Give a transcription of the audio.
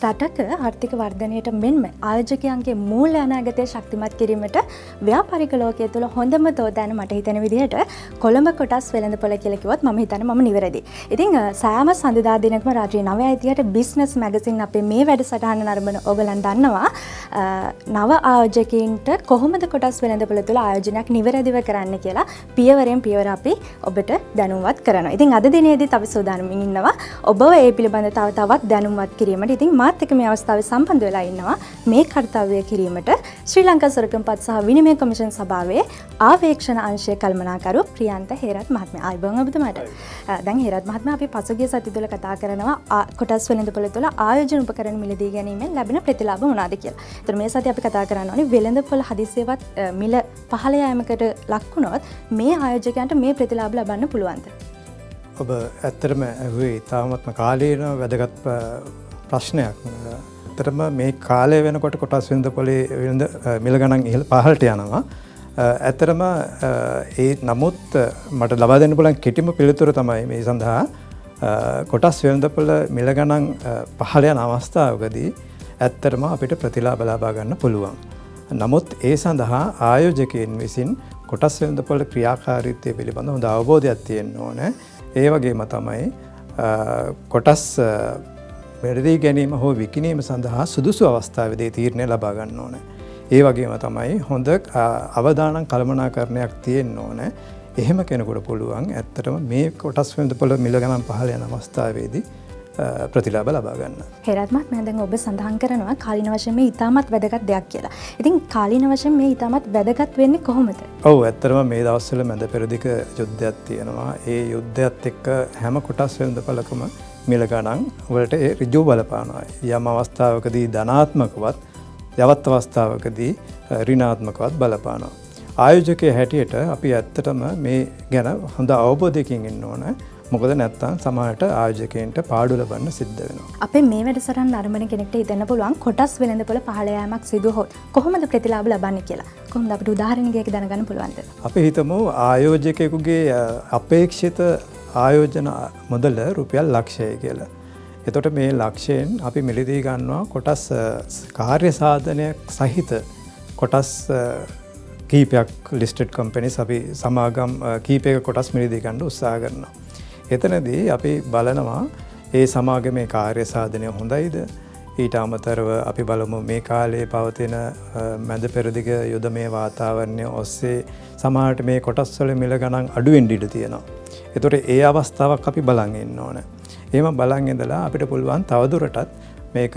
රටක ආර්ථික වර්ධනයට මෙන්ම ආයෝජකයන්ගේ මූල්‍ය අනාගතය ශක්තිමත් කිරීමට ව්‍යාපාරික ලෝකය තුළ හොඳම තෝතැන්න මට හිතෙන විදිහට කොළඹ කොටස් වෙළඳපොළ කියලා කිව්වොත් මම හිතන්නේ මම නිවැරදි. ඉතින් සෑම සඳුදා දිනකම රාත්‍රී 9:30ට බිස්නස් මැගසින් අපේ මේ වැඩසටහන නරඹන ඔයගලන් දන්නවා නව ආයෝජකයින්ට කොහොමද කොටස් වෙළඳපොළ තුළ ආයෝජනයක් නිවැරදිව කරන්න කියලා පියවරෙන් පියවර අපි ඔබට දැනුම්වත් කරනවා. ඉතින් අද දිනේදීත් අපි සූදානමින් ඉන්නවා ඔබව ඒ පිළිබඳ තව තවත් දැනුම්වත් කිරීමට. ඉතින් මාත් එක්ක මේ අවස්ථාවේ සම්බන්ධ වෙලා ඉන්නවා මේ කර්තව්‍ය කිරීමට ශ්‍රී ලංකා සුරකම්පත් සහ විනිමය කොමිෂන් සභාවේ ආවේක්ෂණ අංශයේ කළමනාකරු ප්‍රියන්ත හේරත් මහත්මයා. ආයුබෝවන් ඔබතුමාට. දැන් හේරත් මහත්මයා, අපි පසුගිය සති තුළ කතා කරනවා කොටස් වෙළඳපොළ තුළ ආයෝජන උපකරණ මිලදී ගැනීමෙන් ලැබෙන ප්‍රතිලාභ මොනවාද කියලා. ඒතර මේ සතිය අපි කතා කරන්න ඕනේ වෙළඳපොළ හදිසියවත් මිල පහළ යෑමකට ලක් වුණොත් මේ ආයෝජකයන්ට මේ ප්‍රතිලාභ ලබන්න පුළුවන්ද? ඔබ ඇත්තටම ඇහුවේ ඉතාමත්ම කාලීන වැදගත් ප්‍රශ්නයක්. ඇත්තටම මේ කාලය වෙනකොට කොටස් වෙළඳ පොලේ වෙළඳ මිල ගණන් ඉහළ පහළට යනවා. ඇත්තටම ඒ නමුත් මට ලබා දෙන්න පුළුවන් කෙටිම පිළිතුර තමයි මේ සඳහා කොටස් වෙළඳපොළ මිල ගණන් පහළ යන අවස්ථාවකදී ඇත්තටම අපිට ප්‍රතිලාභ ලබා ගන්න පුළුවන්. නමුත් ඒ සඳහා ආයෝජකයන් විසින් කොටස් වෙළඳපොළ ක්‍රියාකාරීත්වය පිළිබඳ හොඳ අවබෝධයක් තියෙන්න ඕනේ. ඒ වගේම තමයි කොටස් මිලදී ගැනීම හෝ විකිණීම සඳහා සුදුසු අවස්ථාවේදී තීරණය ලබා ගන්න ඕනේ. ඒ වගේම තමයි හොඳ අවදානම් කළමනාකරණයක් තියෙන්න ඕනේ. එහෙම කෙනෙකුට පුළුවන් ඇත්තටම මේ කොටස් වෙළඳපොළ මිල ගණන් පහළ යන අවස්ථාවේදී ප්‍රතිලාභ ලබා ගන්න. හේරත් මහත්මයා, දැන් ඔබ සඳහන් කරනවා කාලීන වශයෙන් මේ ඉතාමත් වැදගත් දෙයක් කියලා. ඉතින් කාලීන වශයෙන් මේ ඉතාමත් වැදගත් වෙන්නේ කොහොමද? ඔව්, ඇත්තටම මේ දවස්වල මැද පෙරදිග යුද්ධයක් තියෙනවා. ඒ යුද්ධයත් එක්ක හැම කොටස් වෙළඳපොළකම මිල ගණන් වලට ඒ ඍජුව බලපානවා. යම් අවස්ථාවකදී ධනාත්මකවත් යවත් අවස්ථාවකදී ඍණාත්මකවත් බලපානවා. ආයෝජකයේ හැටියට අපි ඇත්තටම මේ ගැන හොඳ අවබෝධයකින් ඉන්න ඕන. මොකද නැත්තම් සමහරට ආයෝජකයන්ට පාඩු ලබන්න සිද්ධ වෙනවා. අපේ මේ වැඩසටහන නරඹන කෙනෙක්ට හිතන්න පුළුවන් කොටස් වෙළඳපොළ පහළ යාමක් සිදු වුවහොත් කොහොමද ප්‍රතිලාභ ලබන්නේ කියලා. කොහොමද අපිට උදාහරණයක දැනගන්න පුළුවන්ද? අපි හිතමු ආයෝජකයෙකුගේ අපේක්ෂිත ආයෝජන මුදල රුපියල් ලක්ෂයයි කියලා. එතකොට මේ ලක්ෂයෙන් අපි මිලදී ගන්නවා කොටස් කාර්ය සාධනයක් සහිත කොටස් කීපයක්, ලිස්ටඩ් කම්පැනිස් අපි සමාගම් කීපයක කොටස් මිලදී ගන්න උත්සාහ කරනවා. එතනදී අපි බලනවා ඒ සමාගමේ කාර්ය සාධනය හොඳයිද, ඊට අමතරව අපි බලමු මේ කාලයේ පවතින මැද පෙරදිග යුදමය වාතාවරණය ඔස්සේ සමහරට මේ කොටස් වල මිල ගණන් අඩු වෙන්න ඉඩ තියෙනවා. එතකොට ඒ අවස්ථාවක් අපි බලන් ඉන්න ඕන. එහෙම බලන් ඉඳලා අපිට පුළුවන් තවදුරටත් මේක